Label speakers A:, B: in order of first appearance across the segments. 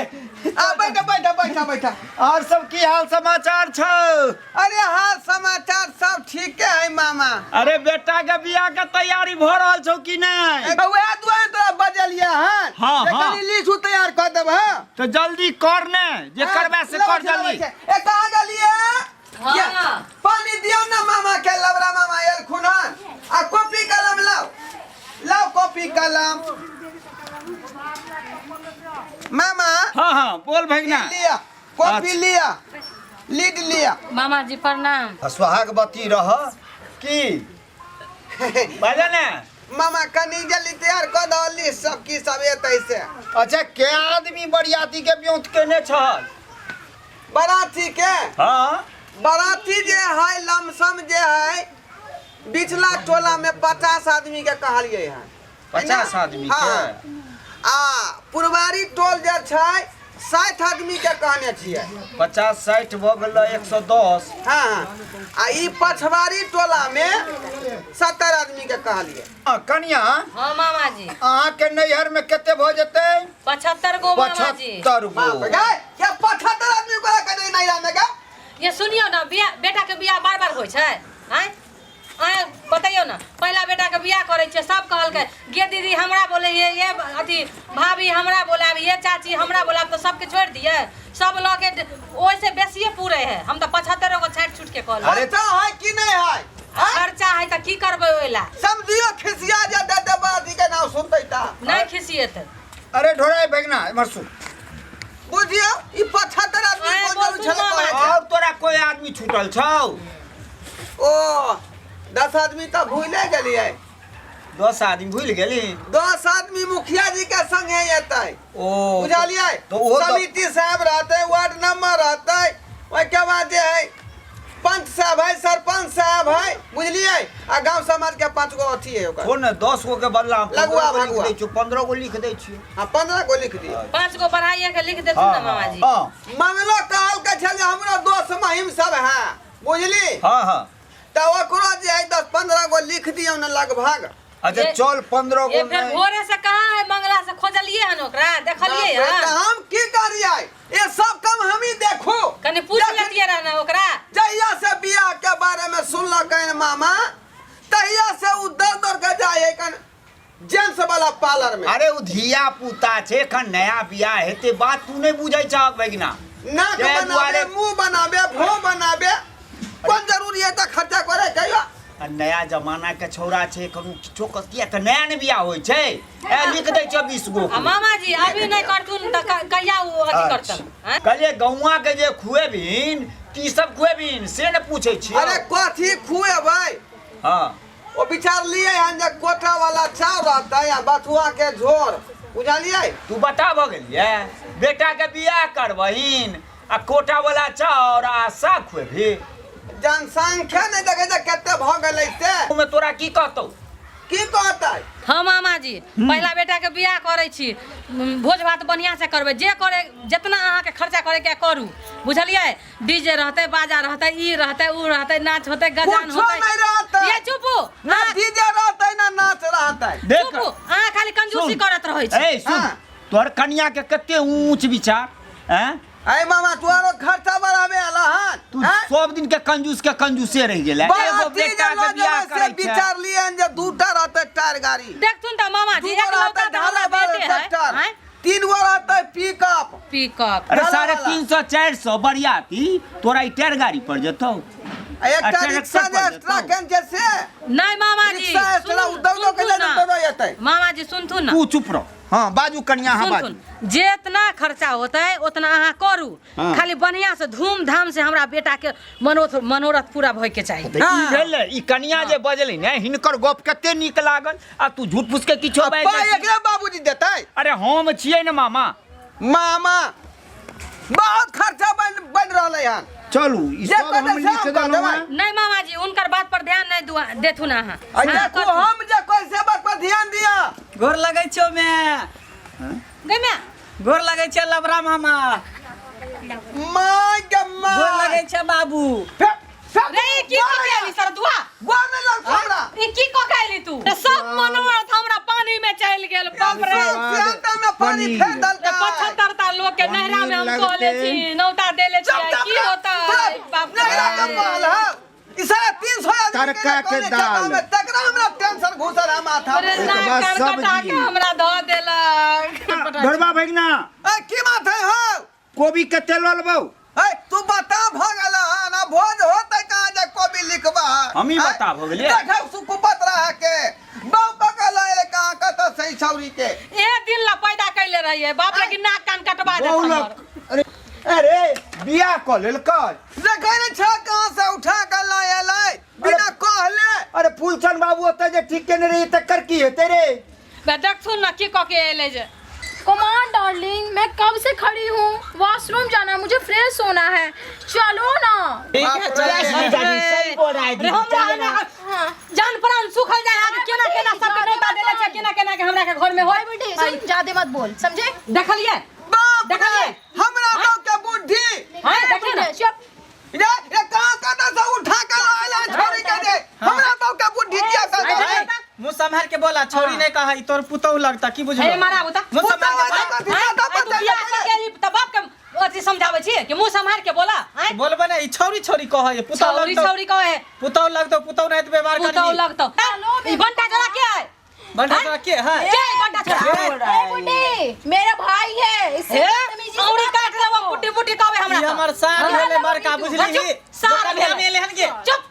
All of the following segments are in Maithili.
A: आ बैठ बैठ बैठ बैठ।
B: और सब की हाल समाचार छौ?
A: अरे हाल समाचार सब ठीके है मामा।
B: अरे बेटा के बियाह के तैयारी भ रहल छौ कि नहीं?
A: वएह दुआरे तोरा बजलियै हन।
B: हाँ,
A: जे
B: हाँ।
A: कनि लिस्ट तैयार कऽ देब। हँ।
B: तो जल्दी कर ने, जे करबे से कर जल्दी।
A: ए कहाँ गेलियै?
C: हाँ।
A: ये, पानी दियौ ने मामा के, लबरा मामा एलखुन हन। आ कॉपी कलम लाउ, लाउ कॉपी कलम मामा।
B: हाँ हाँ, बोल भगना।
A: लिया कॉपी।
B: अच्छा।
A: लिया, लीड लिया।
C: मामा जी प्रणाम।
B: आ सुहागवती रह की बाजा ने।
A: मामा कनी जल्दी तैयार कऽ दऽ लिस्ट सब, की सब एतै से।
B: अच्छा, के आदमी बरियाती के ब्योंत केने छल?
A: बराती के?
B: हाँ।
A: बराती जे है लमसम जे है बिचला टोला में 50 आदमी के कहलिए हन।
B: 50 आदमी के?
A: हाँ। आ पुरवारी टोल जे छै 60 आदमी के कहने छियै।
B: 50 60 भऽ गेलै 110।
A: हाँ हाँ, आ ई पछवारी टोला में 70 आदमी के कहलिए।
B: हाँ, कनिया।
C: हाँ मामा जी।
B: अहाँ के नैहर में कते भऽ जेतै?
C: 75 गो मामा जी।
B: 75 गो?
A: बाप रे, गै, ये 75 आदमी कोना कह नैहरा में गे?
C: ये सुनियो ना, बियाह बेटा के बियाह बार बार होइ छै? आँय आँय, बतैयौ ने, पहिला बेटा के बियाह करै छियै, सब कहलकै गे दीदी हमरा बोले ये, ये अथी भाभी हमरा बोलाब, ये चाची हमरा बोलाब, तऽ सबके छोड़ि दियै? सब लऽ के ओहिसे बेसिए पूरे है। हम तऽ 75 गो छाँटि छूटि के कहलहुँ।
A: अरे है कि नहीं है? आँय?
C: खर्चा है तऽ की करबै ओहि ला?
A: समझियो खिसिया जे दे दे बाजी के नाम सुनते ता।
C: नहि खिसिएतै।
B: अरे ढोराई भगना, एम्हर सुन।
A: बुझियो ई 75 आदमी
C: आँय,
A: कोन जरूर
C: बोलू
A: छलै
C: मामा।
A: कहै छै।
B: और तोरा कोई आदमी छूटल छौ?
A: ओ 10 आदमी तऽ भूले गेलियै।
B: 10 आदमी भूल गेली?
A: 10 आदमी मुखिया जी के संगे एतै।
B: ओ
A: बुझलियै?
B: तो ओहो तऽ-
A: समिति साहब रहतै, वार्ड नंबर रहतै, ओहिके बाद जे है पंच साहब है, सरपंच साहब है, बुझलियै? आ गांव समाज के 5 गो अथी है ओकर।
B: हो ने, 10 गो के बदला हम
A: लगुआ
B: 15 गो लिख
A: भगुआ।
B: दै छियौ, 15 गो लिख दै छियौ।
A: हाँ, 15 गो लिख दियौ।
C: 5 गो बढ़ाइए के लिख देथुन ने मामा जी।
B: हाँ।
A: मंगलो कहल के छल जे हमरो दोस्त महिम सब है, बुझली?
B: हाँ हाँ।
A: तऽ ओकरो जे है 10-15 गो लिख दियौ ने लगभग।
B: अच्छा। चल 15
C: ये
B: गो
C: फिर
B: नहि।
C: भोरे से कहाँ है मंगला से खोजलिए हन ओकरा, देखलिए
A: बाप रे,
C: हन?
A: तऽ हम की करियै, ये सब काम हम ही देखू?
C: कनि पूछ लेतिए रह ना ओकरा।
A: जहिया से बियाह के बारे में सुनलक मामा तहिया से उ दौड़ दौड़ के जाय है कन जेंट्स वाला पार्लर में।
B: अरे उ धिया पुता छै, एखन नया बियाह हेतै, बात तू नहि बुझै छहक भगिना।
A: नाक
B: ताहि
A: बनाबे,
B: दुआरे-
A: मुंह बनाबे, भौं बनाबे, कोन जरूरी है तऽ खर्चा करे कहियो?
B: आ नया जमाना के छौड़ा छै, एखन उ किछो किया तऽ नया ने बियाह होइ छै। ए लिख दै छौ 20 गो।
C: आ मामा जी अभी नहि करथुन तऽ कहिया ओ अथी करतन? आँय?
B: कहलियै गौआ के जे खुएबीन, की सब खुएबीन से ने पूछै छियौ।
A: अरे कथी खुएबै?
B: हाँ।
A: ओ विचार लिए हन जे कोटा वाला चाउर रहतै आ बथुआ के झोर, बुझलियै?
B: तू बता भऽ गेलियै, बेटा के बियाह करबहीन आ कोटा वाला चाउर आ साग खुएबही?
A: जनसंख्या नहि देखै छै कते भऽ गेलै से।
B: ओहिमे तोरा की कहतौ?
A: की कहतै?
C: हाँ मामा जी, पहिला बेटा के बियाह करै छी, भोज भात बढ़िया से करबै, जे करे जितना अहाँके खर्चा करे के करू, बुझलियै? डीजे रहतै, बाजा रहतै, ई रहतै, ऊ रहतै, नाच होतै, गजान
A: कुछो
C: होतै।
A: नहि रहतै।
C: ये चुपू।
A: ना डीजे रहतै ना नाच रहतै।
B: देख।
C: चुपू, अहाँ खाली कंजूसी
B: सुन।
C: करत रहै छी।
B: ए सुन।
A: हाँ।
B: तोहर कनिया के कते ऊंच विचार हैं।
A: अरे मामा तू आरो खर्चा बढ़ावे आला हन?
B: तू
A: हैं?
B: सब दिन के कंजूस के कंजूसे रह गेलै। एगो
A: बाराती जे
B: बेटा
A: लऽ
B: के बियाह
A: जेबै से
B: करै छै।
A: विचार लियन जे दूटा रहतै टायर गाड़ी।
C: देखथुन तऽ मामा जी,
A: दूगो
C: एक
A: रहतै
C: लौता तऽ हमरा
A: ढाला
C: बेटे है।
A: ट्रैक्टर,
C: आँय?
A: 3 गो रहतै पिकअप।
C: पिकअप।
B: अरे
A: ढाला
B: साढ़े
A: वाला।
B: 300 400 बरियाती तोरा ई टायर गाड़ी पर जेतौ?
A: आ एकटा
B: आ
A: रिक्शा
B: ट्रैक्टर
A: जे
B: पर
A: एक्स्ट्रा
B: जेतौ।
A: केन छै से।
C: नहि मामा जी,
A: रिक्शा एक्स्ट्रा
C: सुनू-
A: उ दौड़ दौड़ के
C: सुनथुन
A: जाय
C: ना।
A: दौड़ एतै।
C: मामा जी सुनथुन ना।
B: तू चुप रह। हाँ बाजू कनिया, हाँ बाजू।
C: सुनथुन, जितना खर्चा होतै उतना अहाँ करू।
B: हाँ।
C: खाली बढ़िया से धूमधाम से हमरा बेटा के मनोरथ पूरा भए के चाही।
B: तऽ ई भेलै, ई कनिया जे बजलै ने, हिनकर गप कते नीक लागल आ तू झूठ फूस के किछो बाजि
A: पाइ
B: दै छी।
A: एकरे बाबूजी देतै।
B: अरे हम छियै ने मामा।
A: मामा बहुत खर्चा बन बन रहलै हन।
B: चलू ई
A: जे
B: सब
A: कहतै
B: हम
A: से
B: लिख
A: हम कऽ
B: देलहुँ
A: देबै।
B: हँ।
C: नहीं मामा जी, उनकर बात पर ध्यान नहीं देथुन अहाँ।
A: आ
C: अहाँ
A: देखू
C: करथुन।
A: हम जे कोइ से बात पर ध्यान दिया।
D: गोर लगै छौ मैं।
C: गै माय।
D: गोर लगै छै लबरा मामा।
A: माय गे माय।
D: गोर लगै छै बाबू।
C: रे ई की कऽ के एली सरदुआ?
A: गोर नहि लगतौ हमरा।
C: ई की कऽ के एली तू? सब मनोरथ हमरा पानी में चलि गेल, बाप रे।
A: सेंटर में पानी फेर देलकै।
C: 75 टा लोक सबके नहरा में हम
E: पनीर
C: कहले
E: लगतै।
C: छी नौता देले छी
A: चुप, चुप,
C: की होता
A: चुप,
C: बाप
A: नहिरा के माल है ई सारा 300 आदमी
E: तड़का के
A: कहने छै गाँव
E: दाल।
A: में, तकरा हमरा टेंशन घुसल है माथा
C: अरे
A: में।
E: ओहिके
C: नाक
E: बाद
C: कान कटा के
E: सब्जी।
C: हमरा धऽ देलक।
E: ढोरबा भगना।
A: ए, की बात है हो?
E: कोबी के तेल लबौ।
A: ए, तू बता भ गेल हन आ भोज होतै कहाँ जे कोबी लिखबा है?
B: हमही बता भ गेलियै?
A: देखै सुकुपत रहा के बाप पकड़ लए कहाँ कतऽ सही छौरी के।
C: ए दिन ला पैदा कैले रहिए बाप रे, कि नाक कान कटवा देत हमर।
E: बहुलक अरे अरे बियाह कऽ लेलकै।
A: देखै नै छ कहाँ से उठा के लए एलै बिना कहले।
E: अरे फूलचंद बाबू ओतऽ जे ठीक केने रही तकर की हेतै रे?
C: बे देखथुन ना की कऽ के एलै जे।
F: कमान डार्लिंग, मैं कब से खड़ी हूँ, वॉशरूम जाना है, मुझे फ्रेश होना है, चलो ना।
D: ठीक है चल।
G: जीजाजी सही बोल रहा है
C: रे
G: दीदी,
C: हमरा
G: चलिए ना।
F: हाँ।
C: जान प्राण सुखल जाय है केना केना सबके नौता देले छै, केना केना के हमरा के घर में होय।
F: बेटे सुन, ज्यादा मत बोल, समझे?
C: देखलिए
A: बाप रे,
C: देखलिए?
A: हमरा गाँव के बुद्धि
C: हां देखिए ना।
F: चुप।
A: रे रे कहाँ कतऽ से उठा के लायल है छोरी के दे, हमरा गाँव के बुद्धि किया कर
D: ए, मुँह संभाल के बोला, छोरी नहीं कहा, ई तोर पुतहु लगता की बुझलो?
C: हे मारा उता
D: मुँह संभाल के
A: पुतहु
D: बोल।
A: है
C: आँय, तू बियाह करके एली त बाप के अथी समझाबै छी कि मुंह संभाल के बोला? आँय?
D: बोलबे ना, ई छौरी छौरी कहै है, पुतहु
C: छौरी
D: लगतौ।
C: छौरी कहे।
D: पुतहु लगतौ, पुतहु नहीं व्यवहार
C: पुतहु
D: करही।
C: लगतौ। ई बंटा छोरा के है?
D: बंटा तोरा के है?
C: के है बंटा छोरा?
G: बोल रहा
F: ए
G: है।
F: बुड्ढी, मेरा भाई है, इससे
C: हे
F: बदतमीजी से
C: औरी
F: बात
C: काट
F: मत
C: देबो
F: करो।
C: पुट्टी पुट्टी कहबे हमरा
D: ई
C: त।
D: हमर सार भेलै बड़का, बुझली?
C: चुप, सार
D: दोकनिया
C: भेलै।
D: में एलै हन के?
C: चुप,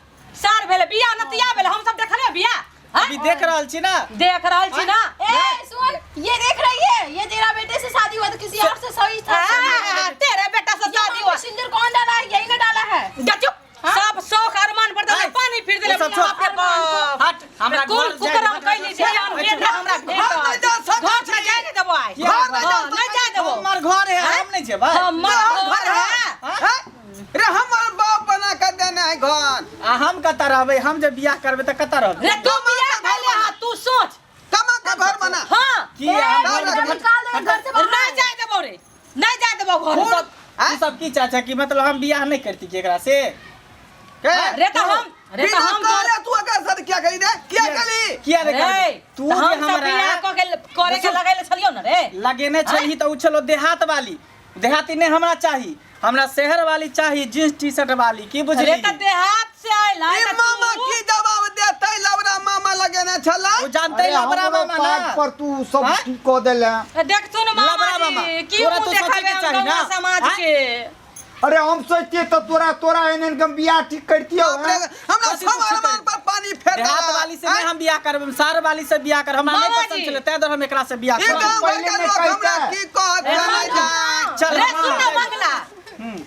C: सार भेलै बियाह नतिया भेलै, हम सब देखलियै बियाह। हाँ?
D: अभी देख रहल छी ना।
C: देख रहल छी ना।
F: ए सुन, ये देख रही है, ये तेरा बेटे से शादी हुआ तो किसी और से सही था।
C: आ, तेरे बेटा से
F: ये
C: शादी
F: माँ
C: हुआ।
F: को सिंदूर कौन डाला है? यही ना डाला है।
C: जा चुप, सब शौक अरमान पर देले
D: आय,
C: पानी फिर देले
D: ओ सब छोड़।
C: बाप रे बाप।
D: हट, हमरा
C: कुल
D: घर
C: कुकरम कैली छै हम बेटा हमरा
A: घर नहि जा सकै
C: घर से जाय नहि देबो आइ।
D: किया?
A: घर नहि जा
C: हाँ, नहीं जाय देबो।
D: हमर घर है, हम नहीं जेबै।
C: हमर
A: घर
C: घर
A: है
C: है।
A: हैं? रे हमर बाप बना के देने है घर।
D: आ हम कतऽ रहबै? हम जे बियाह करबै तऽ कतऽ रहबै?
C: रे तू बियाह भेले हा, तू सोच।
A: कमा के घर बना।
C: हाँ।
D: की हम
F: ए,
D: घर
F: बुड्ढा, निकाल दे घर से बाहर।
C: नहीं जाय देबो रे, नहीं जाय देबो घर।
D: तू सब तू सब की चाचा की मतलब हम बियाह नहीं करती कि एकरा से?
A: के?
C: रे तऽ हम रे तऽ
A: बिना
C: हम
A: कहले तू एकर साथ किया करी रे? किया करी?
D: किया रे
C: रे
D: करबै? तू
C: तऽ
D: जे
C: हम सब
D: हमरा
C: बियाह कऽ के करे के लगैले छलियौ ने रे।
D: लगेने छलही तऽ उ छलो देहात वाली, देहाती नहीं हमरा चाही, हमरा शहर वाली चाही, जींस टी शर्ट वाली, की
C: रे
D: बुझली?
C: तऽ देहात से आयल है
A: ई
C: तऽ
A: मामा
C: तू-
A: की जवाब देतै? लबरा मामा लगेने छलै।
D: ओ जानते
E: अरे
D: लबरा
E: हमरो
D: मामा ना।
E: पाग पर तू सब
D: हाँ?
E: की कऽ देले।
C: देखथुन मामा
D: लबरा मामा,
C: जी की
D: तोरा
C: मुँह
D: तो सोचैके
C: देखाबे हम
D: चाही ना।
C: गौवा समाज
D: आँय?
C: के।
E: अरे हम सोचतियै तऽ तोरा तोरा एहन एहन के हम बियाह ठीक करतियौ।
A: बाप रे,
E: हैं?
A: हमरा
D: कथी
A: सब
D: तू ठीक
A: अरमान
D: करी?
A: पर पानी फेर
D: देहात
A: देलक।
D: वाली से नहीं हम बियाह करबै, शहर वाली से बियाह कर, हमरा नहीं
C: मामा
D: पसंद
C: जी।
D: छलै ताहि दुआरे हम एकरा से बियाह
A: ई
D: करब।
A: गाँव घर
E: पहिले
A: के
E: नहि
A: लोग हमरा
E: कहितै।
A: की कहत जानै जाय।
D: चल
C: रे
D: हाँ।
C: सुन ना मंगला,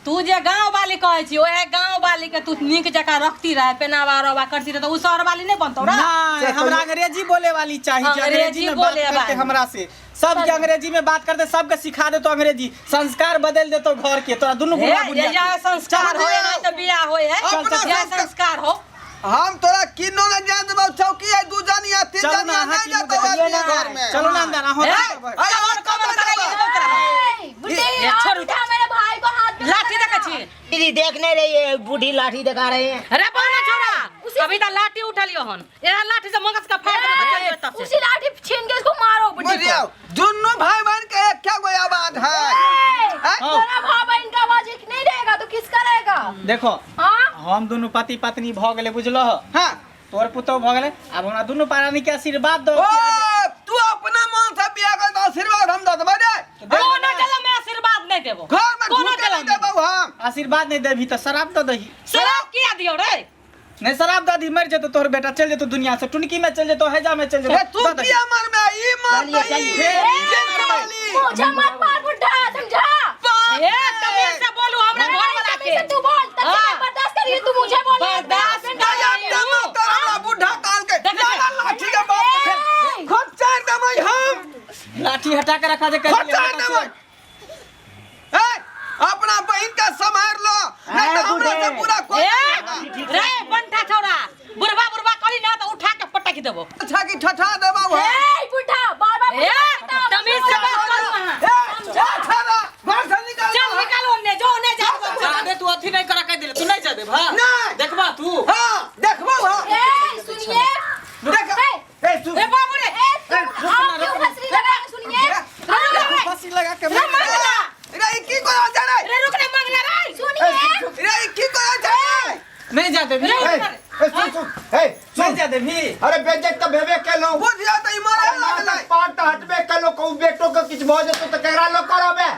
C: तू जे गांव वाली कहै छी ओहे गांव वाली के तू नीक जकाँ रखती रहे, पेनावा रवा करती रहे तऽ उ शहर वाली नहीं बनतौ रा।
D: नहीं, हमरा अंग्रेजी बोले वाली चाहिए, जे
C: अंग्रेजी
D: अंग्रेजी में बात
C: बोले
D: करते
C: वाली।
D: हमरा से, सबके अंग्रेजी में बात करते, सबके सिखा देतो अंग्रेजी, संस्कार बदल देतो घर के, तोरा दुनू
C: हे,
D: बुढ़ा बुढ़िया
C: ये
D: के।
C: संस्कार
A: चल,
C: होए ना तऽ बियाह होए है।
A: अपना
C: ये
A: संस्कार-
C: संस्कार हो।
A: हम तोरा किनो न जान देबौ, चौकी है दू जानिया तीन
D: चलो ना,
A: जानिया
D: अहाँ
A: नहीं
D: किनो
A: जेतौ
D: देखिए
A: आदमी
D: ना।
A: घर में।
D: चलो ना अंदर, अहाँ
C: हे,
A: अरे
C: कमर कमर कराइए देबौ तोरा।
F: ए, बुड्ढी,
C: ये
F: और
C: छोड़।
F: उठा मेरे भाई को हाथ में
C: लाठी
F: लगा।
C: देखै छी?
G: दीदी देख नहीं रही है, बूढ़ी लाठी दिखा रहे हैं।
C: अरे बौना छोरा, अभी तऽ लाठी उठलियो हन, एहा लाठी से मगज के फाड़ देबौ तऽ चल जेबौ तब से।
F: उसी लाठी छीन के इसको मारो बुड्ढी को।
A: बुझियौ दुनू भाई बहन के एक गो आवाज है।
F: ए,
A: हैं?
F: तोरा भाई बहन का आवाज एक नहीं रहेगा तो किसका रहेगा?
D: देखो
F: हाँ?
D: हम दुनू पति पत्नी भऽ गेलै, बुझलो?
A: हाँ।
D: तोर पुतोह भऽ गेलै, आब हमरा दुनू प्राणी के आशीर्वाद दो।
A: ओ तू अपना मन से बियाह कर तो आशीर्वाद हम दऽ देबै रे।
C: कोनो जलम में आशीर्वाद नहीं देबो,
A: घर में
C: कोनो
A: ढुके नहीं
C: जलम में।
A: देबौ हम।
D: आशीर्वाद नहीं देबही तऽ शराब दऽ दही।
C: शराब किया दियो रे?
D: नहीं शराब दऽ दी, मरि जेतौ तोहर बेटा, चलि जेतौ दुनिया से, टुनकी में चलि जेतौ, हैजा में चलि
A: रे
D: जेतौ।
A: तू
D: दऽ दही।
A: किया मरमे? ई मरतै
G: चलिए,
A: ई
G: चलिए।
A: जींस वाली।
F: मुझे मत मार बुड्ढा, समझा?
A: बाप
C: ए
A: रे।
C: तमीज से बोलू हमरा
F: ए,
C: घर वाला
F: तमीज
C: के।
F: से तू बोल, तब से
C: हाँ।
F: मैं बर्दाश्त कर रही हूँ, तू मुझे बोल रही है,
C: बर्दाश्त
F: मैं
C: कर
A: गजब
C: रही
A: के
C: हूँ।
A: मातर हमरा बूढ़ा काल के
C: देख, देख।
A: लाला लाठी के बाप
F: ए!
A: खुद चार देबै हम।
D: लाठी हटा के रखा जे
A: खुद चार देबै। ए अपना बहिन के सम्हार लो, नहीं तो हमरा से पूरा कोई
C: ए
A: नहीं होगा।
C: रे बंठा छौड़ा, बुढ़वा बुढ़वा करी ना तऽ उठा के पटक देबो।
A: अच्छा की ठठा देबौ हम।
F: ए, बुड्ढा, बार बार
C: ए तमीज से बात करू अहाँ।
A: ए छाड़ा घर से निकाल।
C: चल निकालो ने जो ने जाओ।
D: जादे तू अथी नहीं करा कह दिले, तू नहीं जादे भा।
A: नहीं।
D: देखबा तू।
A: हाँ देखबौ हम।
F: ए, सुनिए।
A: देख।
F: ए,
E: ए सुन।
C: ए बाबू रे,
F: ए, तुम आप क्यों फंसरी लगा के सुनिए?
D: फांसी लगा के
C: रे मंगला।
A: रे
E: ए, सुन, सुन,
A: रे ई की करै छै
D: नहीं जाते भी
E: ए, ए, सुन सुन ए
D: नहीं
E: सुन
D: जाते भी
E: अरे बेइज्जत तऽ भेबे केलहुँ
A: बुझिया तऽ ई मरे लगलै
E: पाट तऽ हटबे केलहुँ कहू बेटो के किछु भऽ जेतौ तऽ केकरा लोग करबे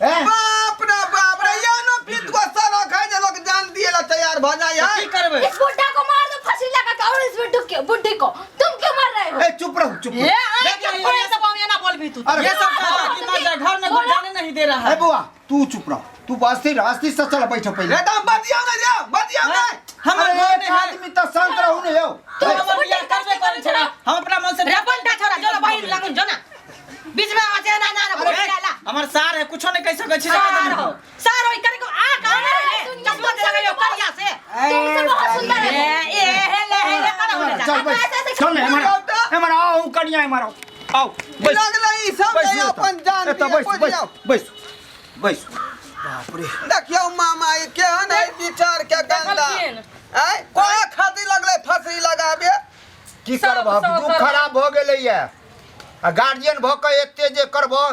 E: ए
A: बाप रे बाप रे ये नो पीत को सड़क है जे लोग जान दिए ला तैयार भ जाय है
D: की करबै
F: इस बुड्ढा को मार दो फांसी लगा के और इस बुड्ढे को बुड्ढी को तुम क्यों मार रहे हो
E: ए चुप रहू चुप
C: ए
E: रहू
C: आइ के फोड़े से पाव एना बोलबी तू
E: अरे
D: ये सब कहता है कि मर जाए घर में
F: बोलो।
D: जाने नहीं दे रहा
E: ए
D: है
E: बौआ तू चुप रह तू अस्थिर रह अस्थिर से चल बैठ पहिले
A: रे दाम बजिया ना रे बजिया ना
D: हमर
E: अरे
D: घर
E: एक
D: नहीं है
E: आदमी तऽ शांत रहू ने यौ
D: तू हमर बियाह करबे करै छला हम अपना मन से
C: रे बंटा छोरा जो बहिन लगन जो ना बीच में आचे ना ना बोल
D: ए,
C: ला
D: हमर सार है कुछो नहीं कह सकै छी
C: सार हो सार हो करे को आ का रे चश्मा दे लगाइयो करिया से
F: तुमसे बहुत सुंदर
C: ए
F: है
C: ए हे ले हे ले करा हो जा
E: चल बैठ चल ने एम्हर आओ एम्हर आओ अहूँ कनिया एम्हर आओ आओ बैस
A: लगलै ई सब
E: बैस
A: नहीं अपन जान
E: एतऽ
A: दिए
E: बैस बैस
A: बुझियौ
E: बैस बैस बाप रे
A: देखियौ मामा ई केहन है विचार के गंदा
C: देखलखिन।
A: आय कोई खातिर लगलै फसरी लगाबे
E: की
C: सब-
E: करबह
C: सब
E: दुख
C: करबह।
E: खराब भऽ गेलैया आ गार्जियन भऽ कऽ एते जे करबह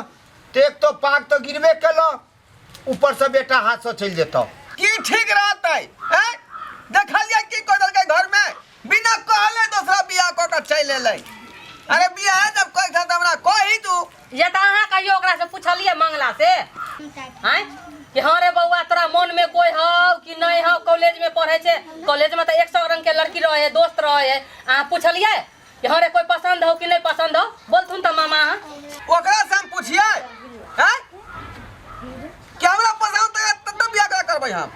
E: तऽ एक तो पाग तऽ गिरबे केलह ऊपरसँ बेटा हाथसँ चलि जेतह
A: की ठीक रहतै आय देखलियै की कऽ देलकै घर में बिना कहले दोसरा बियाह कऽ के चलि एलै अरे बियाह जब कहै छह तऽ हमरा कही तू
C: ये तऽ अहाँ कहियो ओकरा से पुछलियै मंगला से आँय कि हाँ रे बौआ तोरा मन में कोई हौ कि नहीं हौ कॉलेज में पढ़े छै कॉलेज में तऽ 100 रंग के लड़की रहे है दोस्त रहे है अहाँ पुछलियै कि हाँ रे कोई पसंद हौ कि नहीं पसंद हौ बोलथुन तऽ मामा अहाँ
A: ओकरा से हम पुछियै आय कि हमरा पसंद तऽ तब बियाह करा करबै हम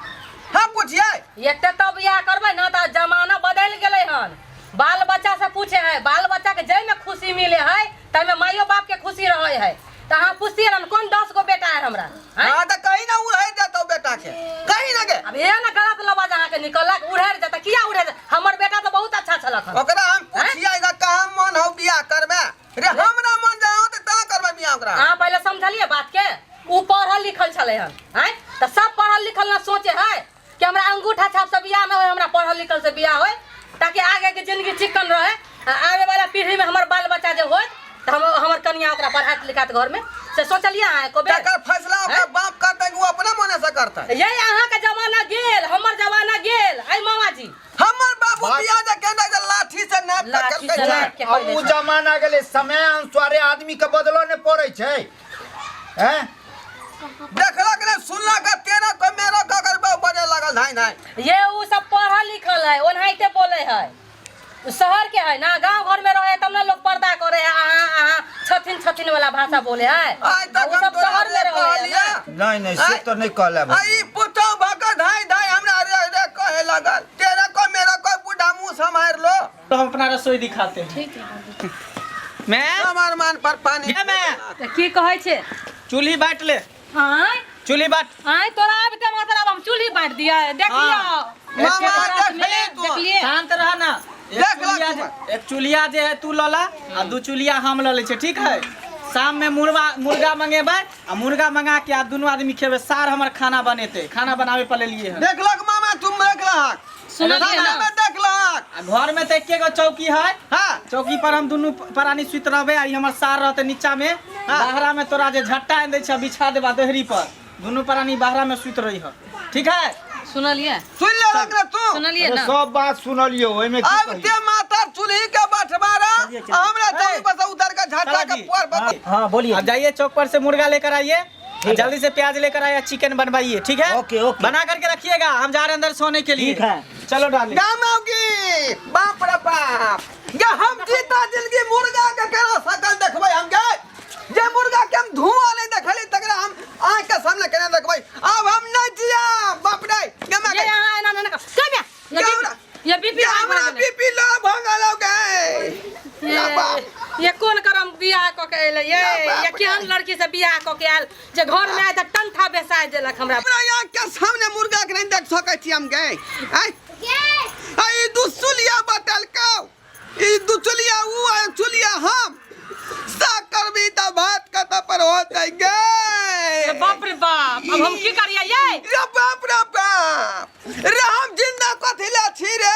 A: हम पुछियै
C: एते तऽ बियाह करबै ने तऽ जमाना बदलि गेलै हन बाल बच्चा से पूछे है बाल बच्चा के जाहिमे खुशी मिले है ताहिमे माइयो बाप के खुशी रहे है तऽ अहाँ पुछतियै ने कोन 10 गो बेटा है हमरा आँय?
A: हाँ तऽ कहीं ना उड़ै देतौ बेटा के कहीं ना गे
C: अब ये ने गलत लवाज अहाँके निकललक उड़ैर जेतै किया उड़ैर जेतै? हमर बेटा तऽ बहुत अच्छा छलक हन
A: ओकरा हम पुछियै गे कहाँ मन हौ बियाह करबे रे हमरा मन जाओ तऽ ता करबै बियाह ओकरा
C: अहाँ पहिले समझलियै बात के उ पढ़ल लिखल छलै हन आँय तऽ सब पढ़ल लिखल ना सोचे है कि हमरा अंगूठा छाप से बियाह न होय हमरा पढ़ल लिखल से बियाह होय ताकि आगे के जिंदगी चिकन रहे आ आवे वाला पीढ़ी में हमर बाल बच्चा जे होय तऽ हम हमर कनिया ओकरा पढ़ात लिखात घर में से सोचलियै अहाँ एको बेर
A: तकर फैसला ओकर बाप करतै कि ओ अपना मने से करतै
C: यही अहाँके जमाना गेल हमर जमाना गेल आइ मामाजी
A: हमर बाबू
E: बात-
A: बियाह जे केने जे लाठी से नाप
C: लाठी
A: के
C: से नाप के
E: आ उ जमाना गेलै समय अनुसारे आदमी के बदलऽ नहि पड़ै छै हैं
A: देखलक ने सुनलक तेरा को मेरा को कर बजे लागल धाई धाई
C: ये उ सब पढ़ल लिखल है ओनाहिते बोले है उ शहर के है ना गांव घर में रहे तब ना लोग पर्दा करे है अहाँ अहाँ छथिन छथिन वाला भाषा बोले है
A: आइ तक
C: उ
A: हम
C: सब
A: तोरा
C: शहर में
A: रे
C: रहे है
A: कहलिया
C: ना।
E: नहीं नहीं से तो नहीं कहले
A: आ ई पुतौ भक धाई धाई हमरा रे रे कहे लागल तेरा को मेरा को बूढ़ा मुंह सम्हार लो
D: तो हम अपना रसोई दिखाते हैं
F: ठीक है
D: मैं
A: हमार मान पर पानी
D: ये मैं
C: तऽ की कहै छै
D: चूल्ही बांट ले
C: आँय
D: चूल्ही बांट
C: आँय तोरा आबिते मतलब हम चूल्ही बाँटि दियै देखियौ
A: मामा
C: रात में
A: देखली तू
C: देखलियै
D: शांत रह ना एक
A: देख ला
D: चूल्हिया
A: तू।
D: एक चूल्हिया जे है तू लऽ ला आ दू चूल्हिया हम लऽ लै छियै ठीक है शाम में मुर्गा मुर्गा मंगेबै आ मुर्गा मंगा के आ दुनू आदमी खेबै सार हमर खाना बनेतै खाना बनावे पर लेलियै हन
A: देखलक मामा तुम देखलक
C: सुनलियै ना
A: मामा देखलक
D: आ घर में तऽ एके गो चौकी है
A: हाँ
D: चौकी पर हम दुनू प्राणी सुति रहबै आ ई हमर सार रहतै नीचा में बाहरा में तोरा जे झट्टा आनि दै छै बिछा देबा देहरी पर दुनू प्राणी बाहरा में सुति रही ठीक है
C: सुनलियै
A: सुन लेलक रे तू
C: सुनलियै
E: अरे
C: ना
E: सब बात सुनलियो ओहिमे की
A: अब
E: कहियौ?
A: ते माता चूल्ही के बटवारा हमरा चौकी पर से उतर के झटका के
D: जी।
A: पुआर पर
G: हाँ बोलिए
D: अब जाइए चौक पर से मुर्गा लेकर आइए
G: है।
D: जल्दी से प्याज लेकर आइए चिकन बनवाइए ठीक है
G: ओके, ओके।
D: बना करके रखिएगा हम जा रहे हैं अंदर सोने के लिए
G: ठीक है।
D: चलो डार्लिंग
A: गाम आओगी बाप रे बाप ये हम जीता जिंदगी मुर्गा के केना सकल देखबै हम गे जे मुर्गा के हम धुआं नहीं देखली तकरा हम आँख के सामने केना देखबै अब हम नहीं जिया बाप रे गे
C: ये यहाँ एना ना कम ये
A: ये
C: ये बीपी
A: ये हमरा बीपी लो भंगल हो गए
C: ये ये कोन करम बियाह क के एलै ये
A: बाप
C: ये
A: रे।
C: केहन लड़की से बियाह क के आयल जे घर में आयल त टंथा बेसाय देलक हमरा
A: हमरा यहाँ के सामने मुर्गा के नहीं देख सकै छी हम गे आय आई दू चुलिया बटलकौ ई दू चुलिया ऊ आ चुलिया हम साग करबी त भात कत पर होतै गे
C: रे बाप रे बाप अब हम की करियै ये
A: रे बाप रे बाप रे हम जिंदा कथी ले छी रे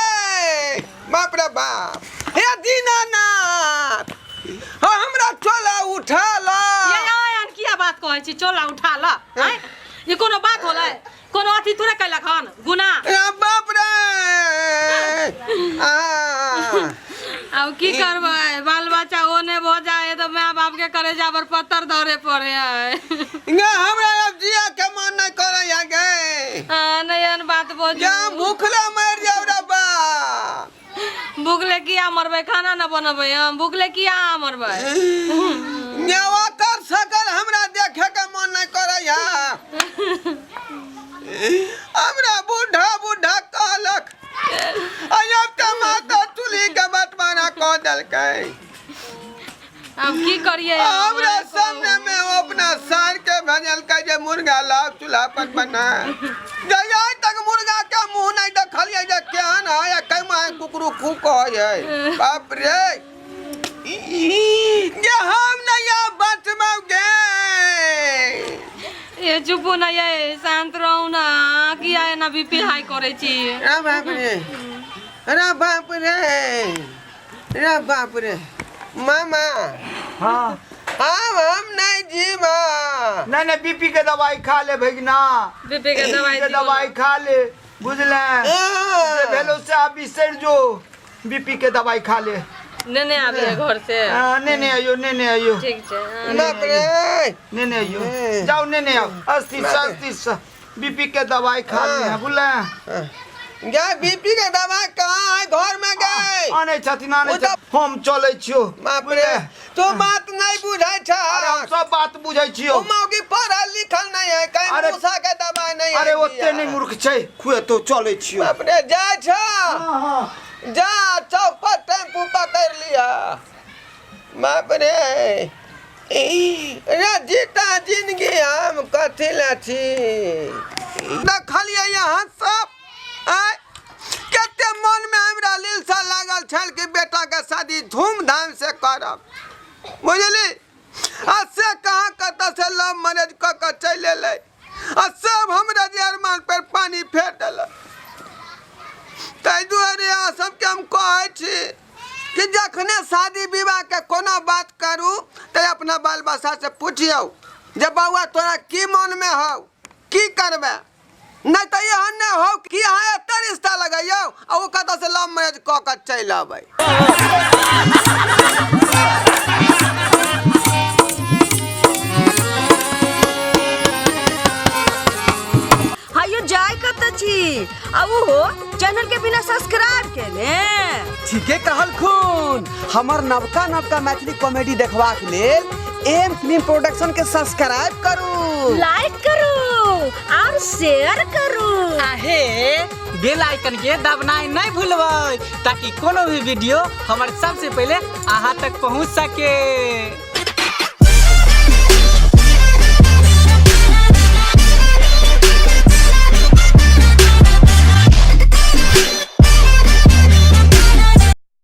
A: बाप रे बाप हे दीनानाथ हाँ, हमरा चोला उठा ला
C: ये आयन किया बात कहै छी चोला उठा ल आँय? ई कोनो बात होलै कोनो अथी थोड़े कैलक हन गुना।
A: रे बाप रे आ
C: आब की करबै, बाल बच्चा ओने भऽ जाए तऽ माय बाप के करेजा पर पत्थर धरे पड़े है।
A: गे हमरा अब जिया के मन नहीं करे या गे।
C: हाँ, नहीं एहन बात
A: गे हम
C: बजू।
A: भूखले मर जाऊ रे बाप।
C: भूखले किया मरबै? खाना न बनबै हम, भूखले किया अहाँ मरबै?
A: गे ओकर सकल हमरा देखे के मन नहीं करे या। हमरा बूढ़ा बूढ़ा कहलक अब तऽ माता चूल्ही के बटवारा कऽ देलकै।
C: आब की करियै?
A: हमरा सामने में ओ अपना सार के भेजलकै जे मुर्गा लाव चूल्हा पर बना। जहिया तक मुर्गा के मुंह नहीं देखलियै जे केहन है आ कैमा कुकरू कू कहै है। बाप रे जे हम नहीं आब बचबौ गे।
C: ए चुपू ना ये, शांत रहू ना, किया एना बीपी हाई करै छी?
A: रे बाप रे, रे बाप रे, रे बाप रे मामा।
B: हाँ
A: आब हम नहीं जीवा।
E: नहीं नहीं, बीपी के दवाई खा ले भगिना।
C: बीपी के दवाई
E: के
C: दियौ।
E: दवाई खा ले, बुझले? जे भेलो से आब बिसरि जो, बीपी के दवाई खा ले।
C: नेने आबिए घर से।
E: हाँ, नेने आइयो, नेने आइयो।
C: ठीक छै। हाँ,
A: बाप रे
E: नेने आइयो, जाओ नेने आओ। अस्सी से 80 से बीपी के दवाई खा ले, बुझले?
A: गे बीपी के दवाई कहाँ है घर में गए?
E: आनै छथिन, आनै
A: ओ तऽ-
E: छथिन। हम चलै छियौ।
A: बाप रे तू बात नहीं बुझै छ।
E: अरे हम सब बात बुझै छियौ।
A: ओ मौगी पढ़ल लिखल नहीं है, कहीं
E: अरे-
A: मूसा के दवाई नहीं
E: अरे
A: है।
E: ओते नहीं मूर्ख छै, खुएतो चलै छियौ।
A: बाप रे जाइ छ, जा चौक पर टेम्पू पकड़ लिया। बाप रे रे जीता जिंदगी हम कथी ला छी। देखलियै यहाँ सब आय कते मन में हमरा लिलसा लागल छल कि बेटा के शादी धूमधाम से करब, बुझली? आ से कहाँ कतऽ से लव मैरिज कऽ के चलि एलै आ सब हमरा जे अरमान पर पानी फेर देलक। ताहि दुआरे अहाँ सबके हम कहै छी कि जखने शादी विवाह के कोनो बात करू तऽ अपना बाल बच्चा से पुछियौ जे बौआ तोरा की मन में हौ, की करबे? नहीं तऽ एहन नहि हौ कि अहाँ एते रिश्ता लगैयौ आ ओ कतऽ से लव मैरिज कऽ के चलि अबै।
H: हायो जाय कत छी आ उहो चैनल के बिना सब्सक्राइब केने?
A: ठीके कहलखुन। हमर नवका नवका मैथिली कॉमेडी देखबाक लेल एम फिल्म प्रोडक्शन के सब्सक्राइब करू,
H: लाइक करू और शेयर करू।
D: आहे बेल आइकन के दबनाइ नहीं भूलबै ताकि कोनो भी वीडियो हमर सबसे पहले अहाँ तक पहुँच सके।